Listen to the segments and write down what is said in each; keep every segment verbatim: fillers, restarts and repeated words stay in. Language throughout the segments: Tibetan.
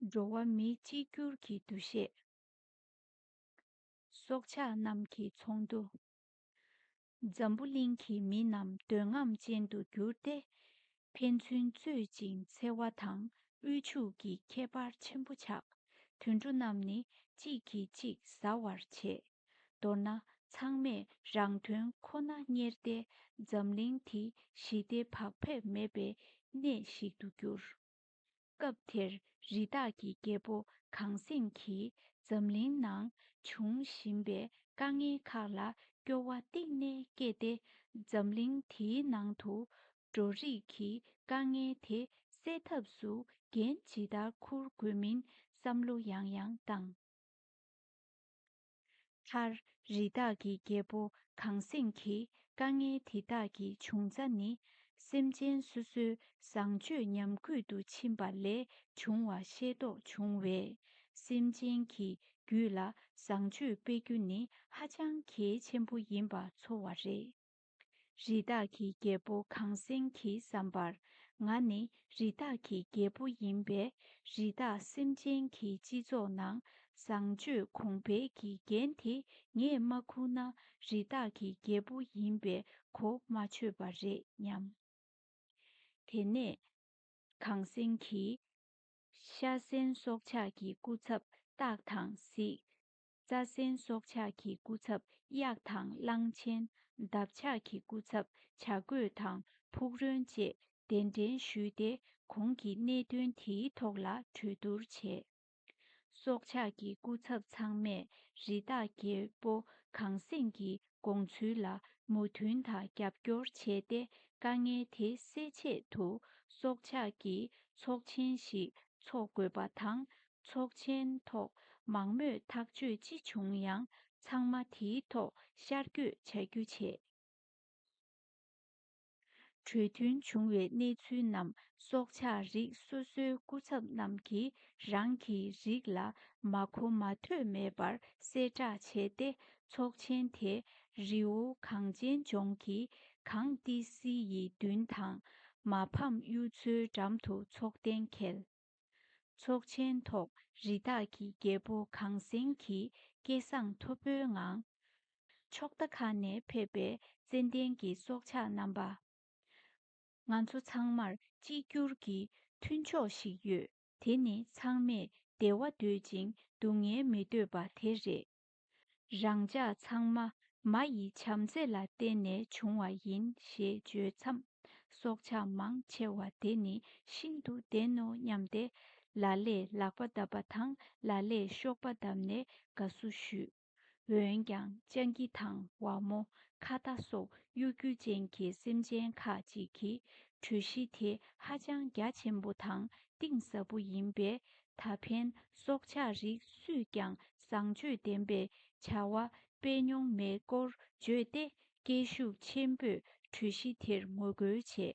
འགྲོ་བ་མི་གཅིག་གྱུར་གྱི་འདུ་ཤེས། སྲོག་ཆགས་རྣམས་ཀྱི་ཚོགས་འདུ། འཛམ་བུ་གླིང་གི་མི་རྣམས་འདོད་རྔམ་ཅན་དུ་གྱུར་ཏེ། ཕན་ཚུན་རྩོད་ཅིང་འཚེ་བ་དང་དབུལ་ཕྱུག་གི་ཁྱད་པར་ཆེན་པོ་ཆགས། དུད་འགྲོ་རྣམས་ནི་གཅིག་གིས་གཅིག་ཟ་བར་བྱེད། མདོར་ན་ཚང་མས་རང་དོན་ཁོ་ན་གཉེར་ཏེ། འཛམ་གླིང་དེ་ཞི་བདེ་བག་ཕེབས་མེད་པའི་གནས་ཤིག་ཏུ་གྱུར། སྐབས་དེར་རི་དྭགས་ཀྱི་རྒྱལ་པོ་གངས་སེང་གིས་འཛམ་གླིང་ནང་འབྱུང་བཞིན་པའི་དཀའ་ངལ་ཁག་ལ་སྐྱོ་བ་གཏིང་ནས་སྐྱེས་ཏེ། འཛམ་གླིང་དེའི་ནང་དུ་འགྲོ་རིགས་ཀྱི་དཀའ་ངལ་དེ་སེལ་ཐབས་སུ་འགན་ཇི་ལྟར་འཁུར་དགོས་མིན་བསམ་བློ་ཡང་ཡང་བཏང་། མཐར་རི་དྭགས་ཀྱི་རྒྱལ་པོ་གངས་སེང་གིས་དཀའ་ངལ་དེ་དག་གི་འབྱུང་རྩ་ནི་སེམས་ཅན་སོ་སོའི་བཟང་སྤྱོད་ཉམས་རྒུད་དུ་ཕྱིན་པ་ལས་བྱུང་བ་ཤེས་རྟོགས་བྱུང་བས། སེམས་ཅན་གྱི་རྒྱུད་ལ་བཟང་སྤྱོད་སྤེལ་རྒྱུ་ནི་ཧ་ཅང་གལ་ཆེན་པོ་ཡིན་པ་ཚོར་བ་རེད། རི་དྭགས་ཀྱི་རྒྱལ་པོ་གངས་སེང་གི་བསམ་པར། ང་ནི་རི་དྭགས་ཀྱི་རྒྱལ་པོ་ཡིན་པས། རི་དྭགས་སེམས་ཅན་གྱི་སྤྱི་ཚོགས་ནང་བཟང་སྤྱོད་གོང་འཕེལ་གྱི་འགན་དེ་ངས་མ་འཁུར་ན། རི་དྭགས་ཀྱི་རྒྱལ་པོ་ཡིན་པའི་གོ་མ་ཆོད་པ་རེད་སྙམ། དེ་ནས་གངས་སེང་གིས་ཤ་ཟན་སྲོག་ཆགས་ཀྱི་སྐུ་ཚབ་སྟག་དང་གཟིག་རྩྭ་ཟན་སྲོག་ཆགས་ཀྱི་སྐུ་ཚབ་གཡག་དང་གླང་ཆེན། འདབ་ཆགས་ཀྱི་སྐུ་ཚབ་བྱ་རྒོད་དང་ཕུག་རོན་བཅས་གདན་འདྲེན་ཞུས་ཏེ། གོང་གི་གནད་དོན་དེའི་ཐོག་ལ་གྲོས་བསྡུར་བྱས། སྲོག་ཆགས་ཀྱི་སྐུ་ཚབ་ཚང་མས་རི་དྭགས་རྒྱལ་པོ་གངས་སེང་གི་དགོངས་ཚུལ་ལ་མོས་མཐུན་དང་རྒྱབ་སྐྱོར་བྱས་ཏེ། དཀའ་ངལ་དེ་སེལ་ཆེད་དུ་སྲོག་ཆགས་ཀྱི་ཚོགས་ཆེན་ཞིག་འཚོགས་དགོས་པ་དང་། ཚོགས་ཆེན་ཐོག་མང་མོས་ཐག་གཅོད་ཅི་བྱུང་ཡང་། ཚང་མ་དེའི་ཐོག་ཤར་བསྐྱོད་བྱ་རྒྱུ་བྱས། གྲོས་མཐུན་བྱུང་བའི་གནས་ཚུལ་རྣམས་སྲོག་ཆགས་རིགས་སོ་སོའི་སྐུ་ཚབ་རྣམས་ཀྱིས་རང་གི་རིགས་ལ་མ་གོ་མ་ཐོས་མེད་པར་གསལ་བསྒྲགས་བྱས་ཏེ། ཚོགས་ཆེན་དེ་རི་བོ་གངས་ཅན་ལྗོངས་ཀྱི་གངས་ཏི་སེ་ཡི་མདུན་དང་། མ་ཕམ་གཡུ་མཚོའི་འགྲམ་དུ་ཚོགས་གཏན་འཁེལ། ཚོགས་ཆེན་ཐོག་རི་དྭགས་ཀྱི་རྒྱལ་པོ་གངས་སེང་གིས་སྐད་གསང་མཐོ་པོའི་ངང་། ཕྱོགས་མཐའ་ཁག་ནས་ཕེབས་པའི་ཙན་དན་གྱི་སྲོག་ཆགས་རྣམ་པ། ང་ཚོ་ཚང་མར་གཅིག་གྱུར་གྱི་མཐུན་ཕྱོགས་ཤིག་ཡོད། དེ་ནི་ཚང་མས་བདེ་བ་འདོད་ཅིང་སྡུག་བསྔལ་མི་འདོད་པ་དེ་རེད། རང་ཅག་ཚང་མ་མ་ཡི་བྱམས་བརྩེ་ལ་བརྟེན་ནས་བྱུང་བ་ཡིན་ཞེས་བརྗོད་མཚམས། སྲོག་ཆགས་མང་ཆེ་བ་དེ་ནི་ཤིན་ཏུ་བདེན་ནོ་སྙམ་སྟེ། ལ་ལས་ལག་པ་བརྡབས་པ་དང་། ལ་ལས་གཤོག་པ་བརྡབས་ནས་དགའ་བསུ་ཞུས། འོན་ཀྱང་སྤྱང་ཀི་དང་ཝ་མོ། ཁྭ་ཏ་སོགས་གཡོ་སྒྱུ་ཅན་གྱི་སེམས་ཅན་ཁག་ཅིག་གིས་གྲོས་གཞི་དེ་ཧ་ཅང་རྒྱ་ཆེན་པོ་དང་གཏིང་ཟབ་པོ་ཡིན་པས། ད་ཕན་སྲོག་ཆགས་རིགས་སུས་ཀྱང་བཟང་སྤྱོད་ལྡན་པའི་བྱ་བ་སྤེལ་མྱོང་མེད་སྐོར་བརྗོད་དེ། སྐད་ཤུགས་ཆེན་པོས་གྲོས་གཞི་དེར་ངོ་རྒོལ་བྱས།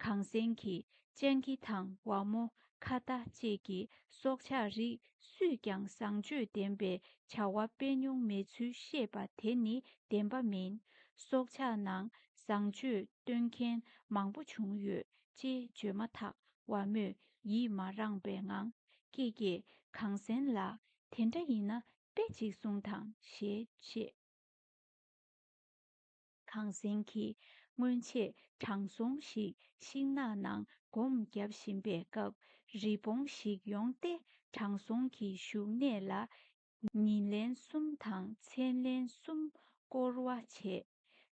གངས་སེང་གིས་སྤྱང་ཀི་དང་ཝ་མོ། ཁྭ་ཏ་བཅས་ཀྱིས་སྲོག་ཆགས་རིགས་སུས་ཀྱང་བཟང་སྤྱོད་ལྡན་པའི་བྱ་བ་སྤེལ་མྱོང་མེད་ཚུལ་བཤད་པ་དེ་ནི་བདེན་པ་མིན། སྲོག་ཆགས་ནང་བཟང་སྤྱོད་སྟོན་མཁན་མང་པོ་བྱུང་ཡོད་ཅེས་བརྗོད་མ་ཐག། ཝ་མོས་ཡིད་མ་རངས་པའི་ངང་། ཀྱེ་ཀྱེ། གངས་སེང་ལགས། དེ་འདྲ་ཡིན་ན་དཔེ་ཅིག་གསུངས་དང་ཞེས་བཤད། གངས་སེང་གིས་སྔོན་ཆད་དྲང་སྲོང་ཞིག་ཤིང་ནགས་ནང་སྒོམ་བརྒྱབ་བཞིན་པའི་སྐབས། རི་བོང་ཞིག་ཡོང་སྟེ། དྲང་སྲོང་གི་བཞུགས་གནས་ལ་ཉིན་ལན་གསུམ་དང་མཚན་ལན་གསུམ་སྐོར་བ་བྱས།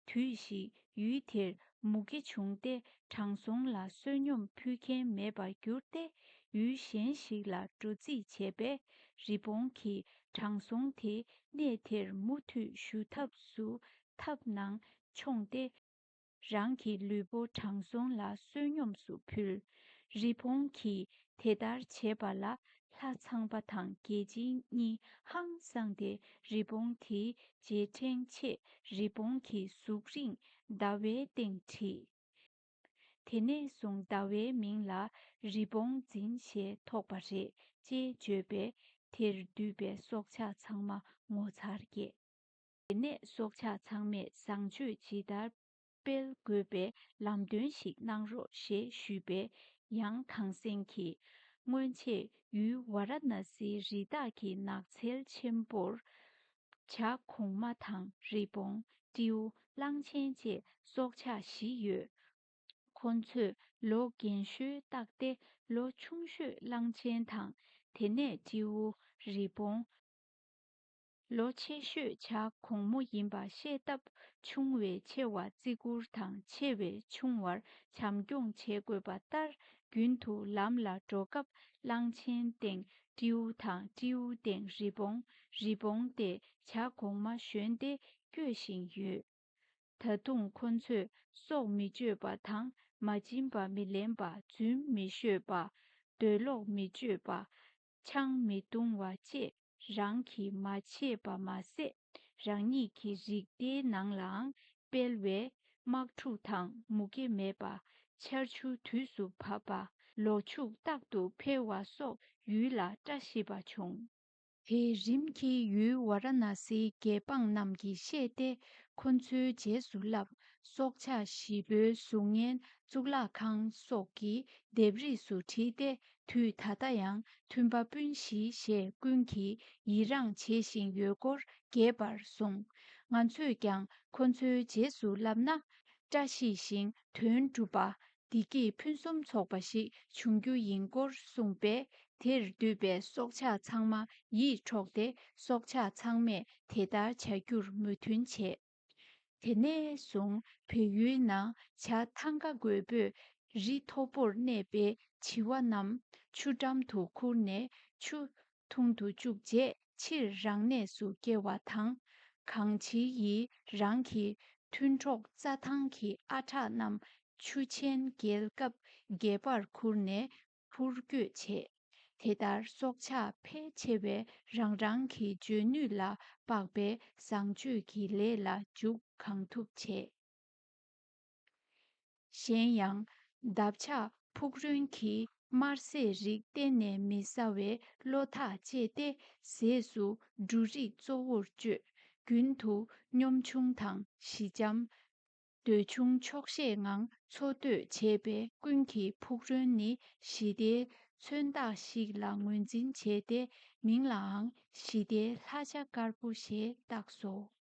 དུས་ཤིག་ཡུལ་དེར་མུ་གེ་བྱུང་སྟེ། དྲང་སྲོང་ལ་བསོད་སྙོམས་ཕུལ་མཁན་མེད་པར་གྱུར་ཏེ། ཡུལ་གཞན་ཞིག་ལ་འགྲོ་རྩིས་བྱས་པས། རི་བོང་གིས་དྲང་སྲོང་དེ་གནས་དེར་མུ་མཐུད་བཞུགས་ཐབས་སུ་ཐབ་ནང་མཆོངས་ཏེ། རང་གི་ལུས་པོ་དྲང་སྲོང་ལ་བསོད་སྙོམས་སུ་ཕུལ། རི་བོང་གིས་དེ་ལྟར་བྱས་པ་ལ་ལྷ་ཚངས་པ་དང་རྒྱལ་ཆེན་གཉིས་ཧང་སངས་ཏེ། རི་བོང་དེའི་རྗེས་འབྲང་ཆེད་རི་བོང་གི་གཟུགས་རིང་ཟླ་བའི་སྟེང་བྲིས། དེ་ནས་བཟུང་ཟླ་བའི་མིང་ལ་རི་བོང་འཛིན་ཞེས་ཐོགས་པ་རེད་ཅེས་བརྗོད་པས། དེར་འདུས་པའི་སྲོག་ཆགས་ཚང་མ་ངོ་མཚར་སྐྱེས། དེ་ནས་སྲོག་ཆགས་ཚང་མས་བཟང་སྤྱོད་ཇི་ལྟར་སྤེལ་དགོས་པའི་ལམ་སྟོན་ཞིག་གནང་རོགས་ཞེས་ཞུས་པས། ཡང་གངས་སེང་གིས། སྔོན་ཆད་ཡུལ་ཝཱ་ར་ཎ་སིའི་རི་དྭགས་ཀྱི་ནགས་ཚལ་ཆེན་པོར། བྱ་གོང་མ་དང་རི་བོང་། སྤྲེའུ། གླང་ཆེན་བཅས་སྲོག་ཆགས་བཞི་ཡོད། ཁོ་ཚོས་ལོ་རྒན་ཤོས་བཏགས་ཏེ། ལོ་ཆུང་ཤོས་གླང་ཆེན་དང་། དེ་ནས་སྤྲེའུ། རི་བོང་། ལོ་ཆེ་ཤོས་བྱ་གོང་མོ་ཡིན་པ་ཤེས་སྟབས། ཆུང་བས་ཆེ་བ་བརྩི་བཀུར་དང་། ཆེ་བས་ཆུང་བར་བྱམས་སྐྱོང་བྱེད་དགོས་པ་ལྟར། རྒྱུན་དུ་ལམ་ལ་འགྲོ་སྐབས། གླང་ཆེན་སྟེང་སྤྲེའུ་དང་། སྤྲེའུ་སྟེང་རི་བོང་། རི་བོང་སྟེ་བྱ་གོང་མ་ཞོན་ཏེ་སྐྱོད་བཞིན་ཡོད། ད་དུང་ཁོ་ཚོས་སྲོག་མི་གཅོད་པ་དང་། མ་བྱིན་པ་མི་ལེན་པ། རྫུན་མི་ཤོད་པ། འདོད་ལོག་མི་སྤྱོད་པ། ཆང་མི་བཏུང་བ་བཅས་རང་གིས་མ་བྱས་པ་མ་ཟད། རང་ཉིད་ཀྱི་རིགས་དེའི་ནང་ལའང་སྤེལ་བའི་དམག་འཁྲུག་དང་མུ་གེ་མེད་པ། ཆར་ཆུ་དུས་སུ་བབས་པ། ལོ་ཕྱུགས་རྟག་ཏུ་འཕེལ་བ་སོགས་ཡུལ་ལ་བཀྲ་ཤིས་པ་བྱུང་། དེས་རིམ་གྱིས་ཡུལ་ཝཱ་ར་ཎ་སིའི་རྒྱལ་འབངས་རྣམས་ཀྱིས་ཤེས་ཏེ། ཁོ་ཚོའི་རྗེས་སུ་བསླབ། སྲོག་ཆགས་བཞི་པོའི་གཟུགས་བརྙན་གཙུག་ལག་ཁང་སོགས་ཀྱི་ལྡེབས་རིས་སུ་བྲིས་ཏེ། དུས་ད་ལྟ་ཡང་མཐུན་པ་སྤུན་བཞི་ཞེས་ཀུན་གྱིས་ཡི་རངས་བྱེད་བཞིན་ཡོད་སྐོར་རྒྱས་པར་གསུངས། ང་ཚོས་ཀྱང་ཁོ་ཚོའི་རྗེས་སུ་བསླབ་ན། བཀྲ་ཤིས་ཤིང་དོན་འགྲུབ་པ། བདེ་སྐྱིད་ཕུན་སུམ་ཚོགས་པ་ཞིག་འབྱུང་རྒྱུ་ཡིན་སྐོར་གསུངས་པས། དེར་འདུས་པའི་སྲོག་ཆགས་ཚང་མ་ཡིད་འཕྲོག་སྟེ། སྲོག་ཆགས་ཚང་མས་དེ་ལྟར་བྱ་རྒྱུར་མོས་མཐུན་བྱས། དེ་ནས་བཟུང་བལ་ཡུལ་ན་བྱ་ཐང་ག་རྒོད་པོས་རི་མཐོ་པོར་གནས་པའི་བྱི་བ་རྣམས་ཆུ་འགྲམ་དུ་ཁུར་ནས་ཆུ་འཐུང་དུ་བཅུག་རྗེས། ཕྱིར་རང་གནས་སུ་སྐྱེལ་བ་དང་། གང་བྱི་ཡིས་རང་གི་མཐུན་གྲོགས་རྩྭ་ཐང་གི་ཨ་ཁྲག་རྣམས་ཆུ་ཆེན་རྒལ་སྐབས་སྒལ་པར་ཁུར་ནས་འཕུར་སྐྱོད་བྱེད། དེ་ལྟར་སྲོག་ཆགས་ཕལ་ཆེ་བས་རང་རང་གི་འཇོན་ནུས་ལ་དཔག་པའི་བཟང་སྤྱོད་ཀྱི་ལས་ལ་འཇུག་གང་ཐུབ་བྱེད། གཞན་ཡང་། འདབ་ཆགས་ཕུག་རོན་གྱིས་དམར་ཟས་རིགས་གཏན་ནས་མི་ཟ་བའི་བློ་ཐག་བཅད་དེ། ཟས་སུ་འབྲུ་རིགས་གཙོ་བོར་སྤྱོད། རྒྱུན་དུ་གཉོམ་ཆུང་དང་ཞི་འཇམ། འདོད་ཆུང་ཆོག་ཤེས་ངང་འཚོ་སྡོད་བྱེད་པས། ཀུན་གྱིས་ཕུག་རོན་ནི་ཞི་བདེའི་མཚོན་རྟགས་ཤིག་ལ་ངོས་འཛིན་བྱས་ཏེ། མིང་ལའང་ཞི་བདེའི་ལྷ་བྱ་དཀར་པོ་ཞེས་བཏགས་སོ།